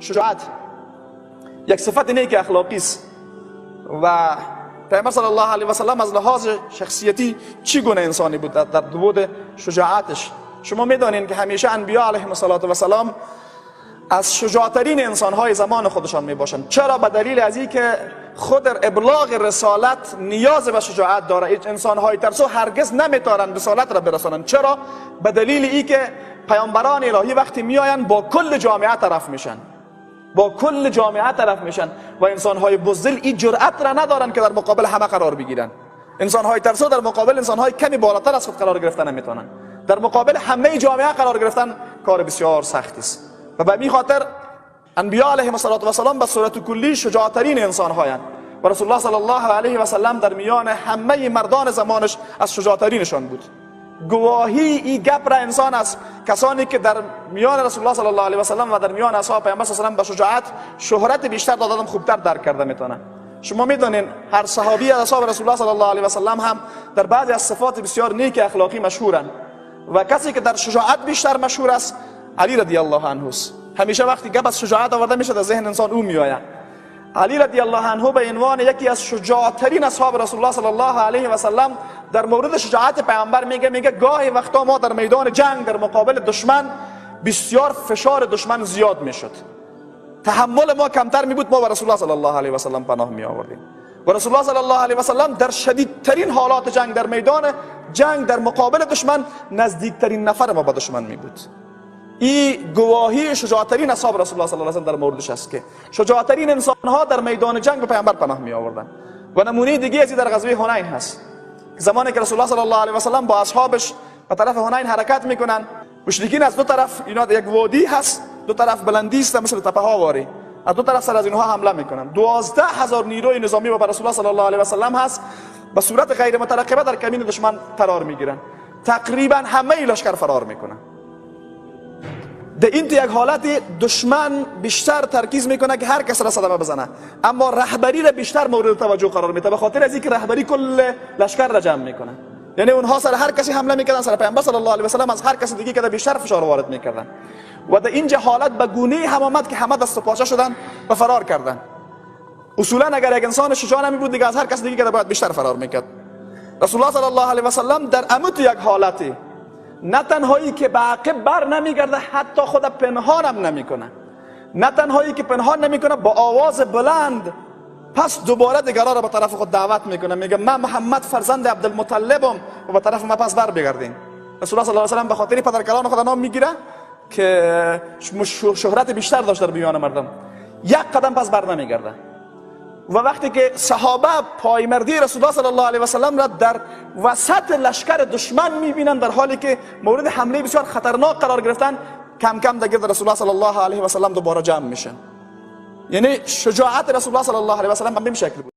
شجاعت یک صفت نیک اخلاقی است و پیامبر صلی الله علیه و سلم از لحاظ شخصیتی چگونه انسانی بود در بود شجاعتش. شما میدانین که همیشه انبیا علیهم السلام از شجاعترین انسانهای زمان خودشان میباشند. چرا؟ به دلیل از اینکه خود ابلاغ رسالت نیاز به شجاعت داره. انسانهای ترسو هرگز نمیتونن رسالت را برسانند. چرا؟ به دلیل اینکه پیامبران الهی وقتی میآیند با کل جامعه طرف میشن، با کل جامعه طرف میشن و انسانهای بزدل این جرأت را ندارن که در مقابل همه قرار بگیرن. انسانهای ترسو در مقابل انسانهای کمی بالاتر از خود قرار گرفتن نمیتونن. در مقابل همه جامعه قرار گرفتن کار بسیار سخت است و به می خاطر انبیا علیهم السلام به صورت کلی شجاعترین انسان هایند و رسول الله صلی الله علیه و سلم در میان همه مردان زمانش از شجاعترینشان بود. گواهی این گپ را انسان از کسانی که در میان رسول الله صلی الله علیه و سلم و در میان اصحاب پیامبر صلی الله علیه و سلم به شجاعت شهرت بیشتر دادن خوبتر درک کرده میتونه. شما میدونین هر صحابی از اصحاب رسول الله صلی الله علیه و سلم هم در بعضی از صفات بسیار نیک اخلاقی مشهورند و کسی که در شجاعت بیشتر مشهور است علی رضی الله عنه است. همیشه وقتی گپ از شجاعت آورده میشه در ذهن انسان او میآید. علی رضی الله عنه به عنوان یکی از شجاعترین اصحاب رسول الله صلی الله علیه و سلم در مورد شجاعت پیامبر میگه گاهی وقتا ما در میدان جنگ در مقابل دشمن بسیار فشار دشمن زیاد میشد، تحمل ما کمتر می بود، ما به رسول الله صلی الله علیه و سلم پناه می آوردیم و رسول الله صلی الله علیه و سلم در شدیدترین حالات جنگ، در میدان جنگ در مقابل دشمن، نزدیکترین نفر ما به دشمن می بود. این گواهی شجاعترین اصحاب رسول الله صلی الله علیه و سلم در موردش است که شجاعترین انسانها در میدان جنگ به پیامبر پناه می آوردن. و نمونه دیگه از در غزوه حنین هست، زمانی که رسول الله صلی الله علیه و سلم با اصحابش به طرف حنین حرکت میکنن، مشرکین از دو طرف، اینا یک وادی هست، دو طرف بلندی است مثل تپه ها واری، از دو طرف سر از اینها حمله میکنن. 12,000 نیروی نظامی با رسول الله صلی الله علیه و سلم هست، به صورت غیر مترقبه در کمین دشمن قرار میگیرن. تقریبا همه لشکر فرار میکنن. در این یک حالت دشمن بیشتر ترکیز میکنه که هر کس را صدمه بزنه، اما رهبری را بیشتر مورد توجه قرار میده، به خاطر از اینکه رهبری کل لشکر را جمع میکنه. یعنی اونها سر هر کسی حمله میکردن، سر پیامبر صلی الله علیه و سلم از هر کس دیگه که بیشتر فشار وارد میکردن. و در اینجا حالت به گونه هم آمد که همه دست و پاچه شدن و فرار کردن. اصولا اگر یک انسان شجاع نمی بود دیگه از هر کس دیگه که باید بیشتر فرار میکرد. رسول الله صلی الله علیه و سلم در اموت یک حالتی نه تنهایی که به عقب بر نمیگرده، حتی خود پنهانم نمیکنه. نه تنهایی که پنهان نمیکنه، با آواز بلند پس دوباره دیگران را به طرف خود دعوت میکنه، میگه من محمد فرزند عبدالمطلبم و به طرف ما پس بر بگردین. رسول الله صلی الله علیه و سلم به خاطر پدرکلان خود نام میگیره که شهرت بیشتر داشت در میان مردم، یک قدم پس بر نمیگرده. و وقتی که صحابه پایمردی رسول الله صلی الله علیه و سلم را در وسط لشکر دشمن میبینن، در حالی که مورد حمله بسیار خطرناک قرار گرفتن، کم کم در گرد رسول الله صلی الله علیه و سلم دوباره جمع میشن. یعنی شجاعت رسول الله صلی الله علیه و سلم به این شکل بود.